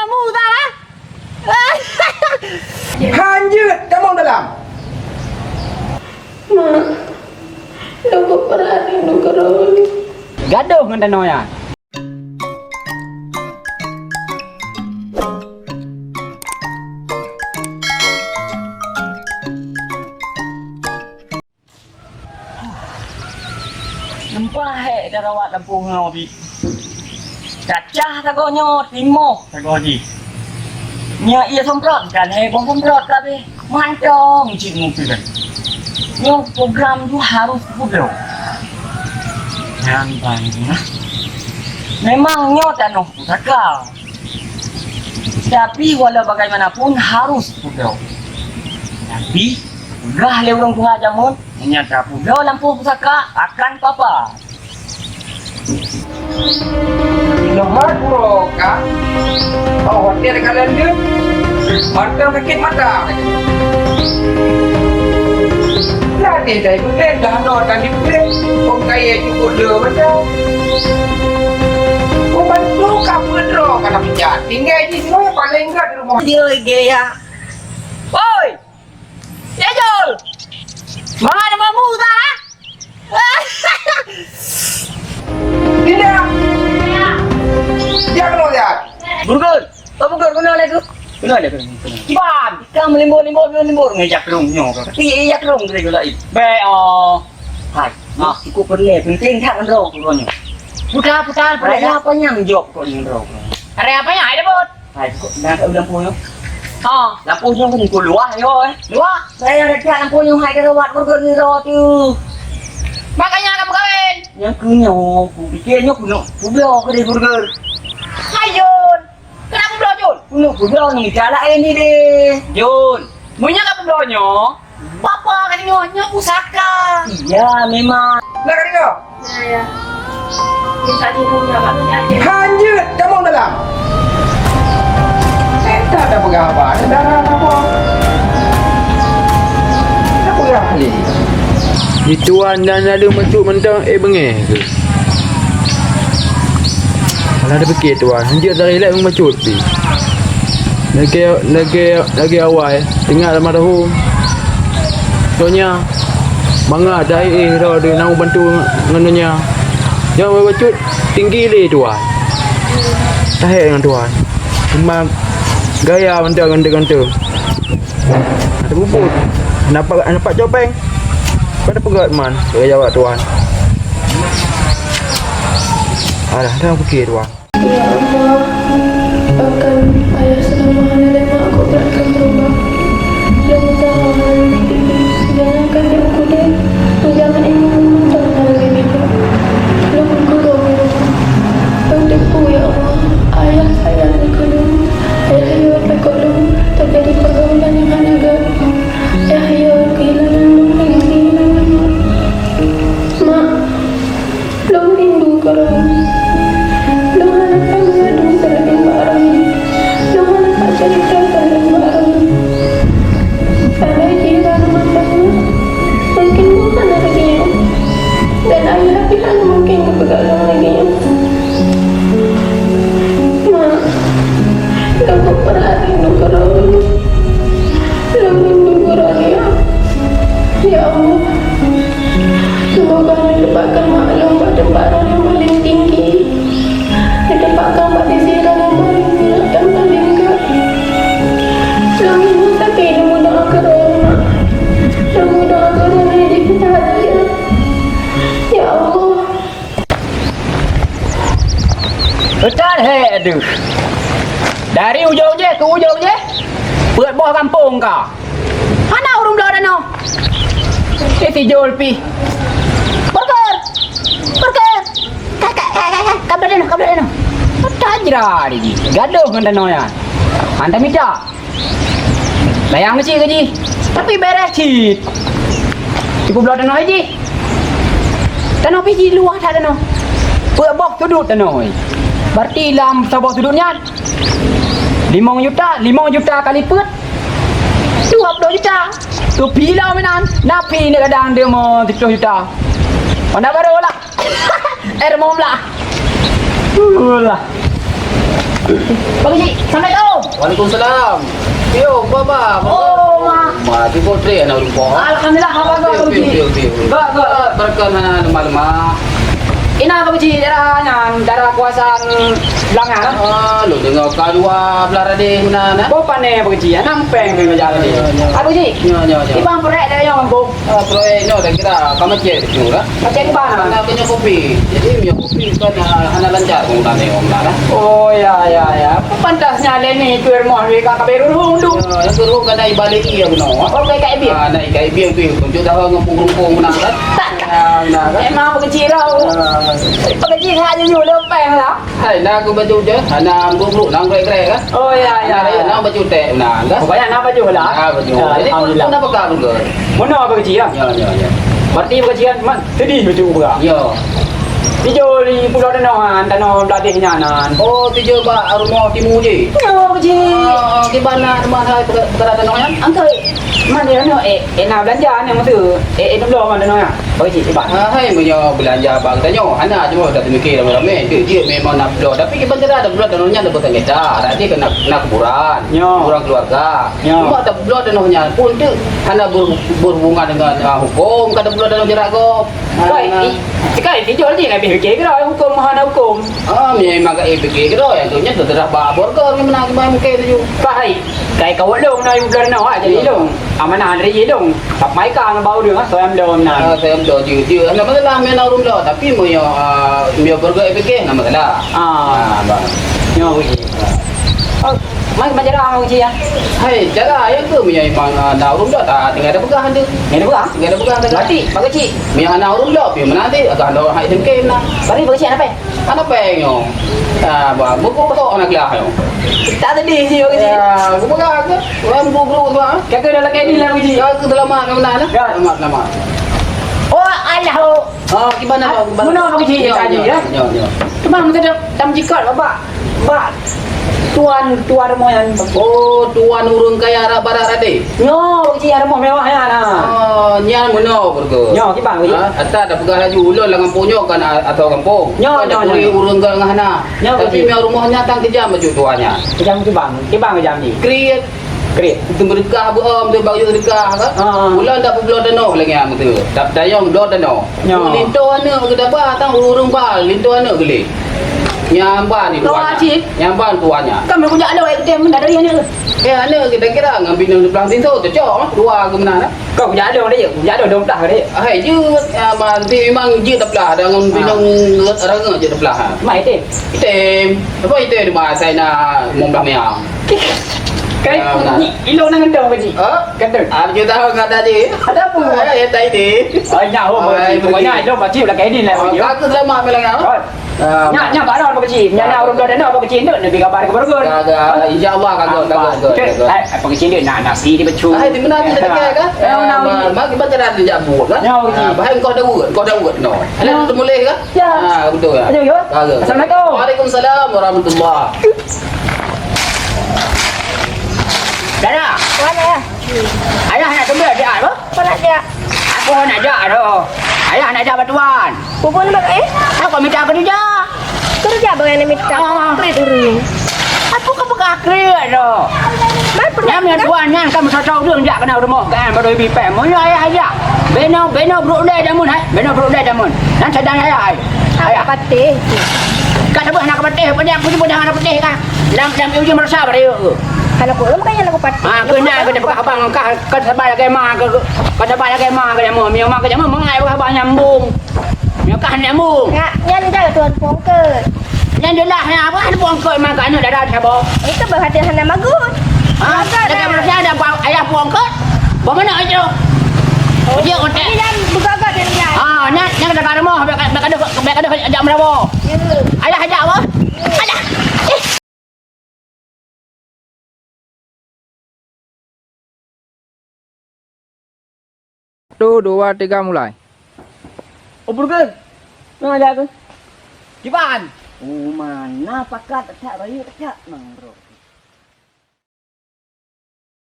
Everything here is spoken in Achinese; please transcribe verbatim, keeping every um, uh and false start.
Musa, eh? Hanjeuet tamong dalam. Mak, lôn peugah rindu keu droeneuh. Gadoh ngon tanoh nyan. Lumpah hék tarawat lampôh nyoe pih. Tacah sagoe nyoe, timoh sagoe jih. Nyoe ie semprot kan, hék bông semprot ka abéh. Mantong cit muphom. Nyoe program tu harus publoe. Nyan ban nyoe. Memang nyoe tanoh pusaka. Tapi walau bagaimanapun harus publoe. Tapi peugah lé ureuëng tuha jameun, meunyo tapubloe lampôh pusaka akan papa. Inoe mat uroe ka, oh watée deungon lôn deuh, mantong sakét mata. Ladeh dai beutôi dah noe tan dipeuleueh, kong kayée cukup le mantong. Pembantu ka peudroe ka na pijat, tinggai jih nyoe paléng gét di rumoh. Dia gaya. Woi! Ya, Jul! Mangat mamu ta, ha? Tidak! Dia kena lihat! Burger! Oh, Burger, kena lagi? Kena lagi, kena, kena. Kiban! Kita melimbur-limbur, melimbur. Ngejak rong nyoh, kau. Tapi, eh, jak rong, kena lagi. Baik, oh. Hai, nah, cukup perlu. Penting tak ngendro, kau nyoh. Putar, putar, putar. Ada apa nyang jok, kau ngendro, kau? Ada apa nyang ada, Bot? Hai, kok dah kat lampôh nyoe? Ha. Lampôh nyoe pun pun luah nyoe, eh. Luah? Saya dah cak lampôh nyoe hai dah lewat burger ni roh tu. Makanya kamu kawin. Nyang keu nyoe, ku pikir nyoe ku nyoe, ku bloe ke deh burger. Hai, Jun. Kenapa bloe, Jun? Ku nyoe ku bloe ni jalan ni deh. Jun, munya kamu bloe nyoe? Papa ka deungoe, nyoe pusaka. Iya, memang. Nah, ka deungoe? Ya, ya. Minta dihubungi abang ya. Hanjeuet tamong dalam. Saya tak ada peugah apa, ada darah apa. Tak peugah ni. Di tuan dan lalu mecut mentang, eh, bengeh tu. Malah ada fikir tuan, hanjeuet dari lek mecut pi. Lagèe, lagèe, lagèe awai, teuingat almarhum. Sonya, mangat dah, eh, eh, dah, dah, nang bantu ngon donya. Jangan bacut tinggi lé tuan. Tahé ngon tuan. Memang gaya mantap ganteng-ganteng. Ada bubut. Nampak, nampak copeng. Pada pegat man. Gaya awak tuan. Alah, dah fikir tuan. Ya Allah, bahkan ayah selama hana lé mak kobratkan beurubah. Lôn usaha hana lôn tinggi, jangankan di ukudé, jangan ingat mantong hana lé bijak. Lôn gurong di rumoh. Lôn teupeue, ya Allah, ayah sayang keu lôn. Ayah yo takot lôn teujadi peurgaulan nyang hana gét. Ayah yo keuhilangan lôn lagèe keuhilangan mak. Mak, lôn rindu keu droeneuh. Lôn hana pat meungadu seurajeuen bak droeneuh. Lôn hana pat cerita seurajeuen bak droeneuh. Padahai jih droeneuh mantong na, mungken lôn hana lagèe nyoe. Dan ayah pih hana mungken geupeugah lôn lagèe nyoe. Mak, lôn peurhati rindu keu droeneuh. Lôn rindu keu droeneuh, ya. Ya Allah. Seumoga neuteumpakkan mak lôn bak teumpat droeneuh nyang paleng tinggi. Neuteumpakkan bak sisi droeneuh nyang paleng mulia dan paleng gét. Lôn hinoe sakét lôn meudoá keu droeneuh, mak. Lôn meudoá keu droeneuh jeuet bahagia. Ya Allah. Beuthat hék deuh. Dari ujong jéh keu ujong jéh, peuet boh gampông ka. Hana ureueng bloe tanoh. Eh, si Jul pih. Burger! Burger! Ka, ka, ka, ka, ka, ka bloe tanoh, ka bloe tanoh. Tajra di jih. Gadoh ngon tanoh nyan. Hantom mita. Layang cit keu jih. Tapi bèrèh cit. Jipubloe tanoh jih. Tanoh pih jih luwah that tanoh. Peuet boh sudut tanoh. Berarti lam saboh sudut nyan limong juta, limong juta kali peuet, dua ploh juta. Tupi lam inan, napi ni kadang dia mau tujuh juta. Mana baru lah. Air mau lah. Ulah. Pak Haji, assalamualaikum. Waalaikumsalam. Yo, Baba. Oh, ma. Ma, di Putri anak rupa. Alhamdulillah, haba go, Pak Haji. Yo, yo, yo. Go, go. Barakat hana lemah-lemah. Ina, Pak Haji, daerah nyan, daerah kawasan Belangan, ah? Ah, lu dengar ka dua belah radeh meunan, ah? Bo pane, Pak Haji, anak empeng pih belajar tadi. Yo, yo. Pak Haji, yo, yo, yo. Ibang proyek dari yang mampu. Ah, proyek nyoe dah kira ka macet tu lah. Macet di mana? Hana kena kopi. Jadi, minyak kopi kan, ah, hana lancar penggunaan yang mana, ah. Oh, ya, ya, ya. Pantasnya lé ni ke rumah ni ka kabeh ruruh tu. Ya, yang ruruh kan naik balik iya benar. Oh, kayak kayak biar. Ah, naik kayak biar tu. Tunjuk dah ngepung-ngepung benar kan? Tak. Ah, benar kan? Emang Pak Haji lah. Ah. Pak Haji hanya nyuruh lempeng lah. Hai, na aku baju je. Hana buruk-buruk, nang krek-krek kan? Oh, ya, ya, ya. Nang baju tek, nah, kan? Pokoknya na baju lah. Ah, baju. Ya, jadi, alhamdulillah. Kenapa kau juga? Mana Pak Haji, ya? Ya, ya, ya. Berarti Pak Haji kan, man, sedih betul juga. Ya. Tijo di Pulau Tanoh, kan? Tanoh Beladih nyan, kan? Oh, tijo bak rumah timu je? Ya, Pak Haji. Ah, di mana, di mana perkara, perkara tanoh nyan? Angkai. Man, ya, no, eh, eh, na belanja, ni, masa. Eh, eh, teuh bloe, man, tanoh nyan. Pak Haji, di mana? Ah, hai, meunyoe belanja bak geutanyoe, hana cuma dak teumikir ramé-ramé. Jeuet, jeuet memang na bloe. Tapi kiban cara dak bloe tanoh nyan dak boh tangga dah. Dak jih kena, kena kuburan. Nyo. Kuburan keluarga. Nyo. Cuma dak bloe tanoh nyan pun tu hana ber-, berhubungan dengan, ah, hukum, kada bloe tanoh jarak gob. Kai, ah, i-, kai, tijol jih lebih fikir kira hukum, hana hukum. Ah, memang kai fikir kira, yang tu nyan terserah bak borgol memang nak kiban mungkin tu. Kai, kai kau lom na bloe tanoh, ah, jadi lom. Amanah dari lom. Pak Maika ngon bak ureueng, ah, soe nyang bloe meunan. Ah, soe nyang bloe, jeuet, jeuet. Hana masalah, meunan ureueng bloe. Tapi meunyoe, ah, meunyoe burger A P K, hana masalah. Ah. Ah, bah. Nyoe uji. Oh, ma-, ma cara uji, ya? Hai, cara, ya ke meunyoe memang, ah, na ureueng bloe, tak, tinggai ada peugah tu. Tinggai ada peugah? Tinggai ada peugah, tak. Berarti, Pak Kecik. Meunyoe hana ureueng bloe, pi meunan ti, atau hana hai dengke meunan. Berarti Pak Kecik hana payah? Hana payah nyoe. Ah, bah, buku-buku anak gelah nyoe. Tak sedih sih, Pak Kecik. Ya, buku peugah ke? Orang guru-guru tu, ah. Kata dah lagi ni lah, Uji. Ya, aku selamat, selamat, lah. Ya. Selamat, selamat. Oh, alah, oh. Ah, gimana, ah, gimana? Mana Pak Kecik tadi, ya? Ya, ya. Cuma masa dah tam jikat, Bapak. Bak tuan, tuan rumoh nyan. Oh, tuan ureueng kaya Arab Barat tadi. Nyo, Pak Kecik, rumoh mewah nyan, nah. Oh, nyan meunoe, Pak Kecik. Nyo, kiban, Pak Kecik. Ha, ata dah peugah laju, ulôn lam gampông nyoe kan a-, asoe gampông. Nyo, nyo, nyo. Tapi ureueng gah ngah na. Nyo, Pak Kecik. Tapi meunyoe rumoh nyan tan kejam bacut tuan nyan. Kejam kiban, kiban kejam jih. Kriet. Kriet. Itu meudekah beuom tu bak yue sedekah kan? Ha. Ulôn dak peubloe tanoh lagèe nyan beutôi. Dak dayong bloe tanoh. Nyo. Linto aneuk geuda ba tang ureueng ba linto aneuk geuleh. Nyang ba ni tuan. Tuan cit. Nyang ba tuan nyan. Kan meunyo kujak lôn, eh, geutem, dak dari aneuk. Eh, aneuk kita kira ngon binong sebelah pintu tu, cok, dua geuh meunan, eh. Kau kujak lôn deh, kujak lôn dong plah deh. Hai, jeuet, ah, ma, nanti memang jeuet teupelah, dengan binong orang jeuet teupelah, ha. Mai tem. Tem. Apa itu di bahasa ina mong blah mia? Kai, ah, benar. Ilong nang gendong, Pak Cik. Ha? Gendong. Ah, tujuh tahun kat tadi. Ada apa? Eh, ya, tadi. Oh, nyawa, Pak Cik. Pokoknya, ilong, Pak Cik, udah kayak ini lah, Pak Cik. Aku selamat, Pak Cik. Oh. Ah, nyak, nyak, barang, Pak Cik. Nyak, nyak, ureueng dua dana, Pak Cik, nak, nak bagi kabar keluarga. Insya Allah, kagak, kagak, kagak. Ah, Pak Cik, nak nasi dipecu. Ah, di mana tu dekat, kan? Ya, nak, Pak Cik. Bagi baca dah dijak buat, kan? Ya, Pak Cik. Ah, bahaya kau Daud, kau Daud, no. Ada tu boleh, kan? Ya. Ah, betul, kan? Ada, ya? Kagak. Assalamualaikum. Waalaikumsalam warahmatullah. Dara. Mana, ya? Ayah nak teubiet jak apa? Apa nak jak? Aku nak jak tu. Ayah nak jak bantuan. Bubun bak, eh? Aku minta kerja. Kerja bagaimana minta? Ah. Kredit urus. Aku ke peugah kredit tu. Mana pernah? Nyam yang tuan nyan kan meusasoe ureueng jak keunan rumoh kan baru ibi pèng. Meunyoe ayah jak. Beno, beno brok ulèe jameun hai. Beno brok ulèe jameun. Nan sadang ayah hai. Ayah. Patéh. Ka saboh hana ka patéh, pajan aku cuba dah hana patéh ka. Lam, lam ujung meurasa bak rayeuk. Kalau aku, makanya aku patéh. Ah, keunan keunan peugah abang ka, ka sabar lagèe ma, ka, ka sabar lagèe ma, ka jameun. Meunyoe ma ka jameun, meungai peugah abang nyambung. Meunyoe ka hana nyambung. Nyak, nyan dah tuan pongkeut. Nyan jeulaih nyan apa hana pongkeut, memang ka aneuk dara saboh. Itu berarti hana magun. Ah, lagèe manusia ada bang, ayah pongkeut. Bagaimana aja? Oh, dia kontak. Ini dah bergagal dia ni, dah. Ah, nyan, nyan ka rumoh, bèk, bèk, bèk, bèk, bèk, jak meurawa. Ya. Ayah jak apa? Ayah. Eh. Satu, dua, tiga, mulai. Oh, Burger. Mana ada tu? Kiban. Oh, mana pakat tak rayu tak nang, bro.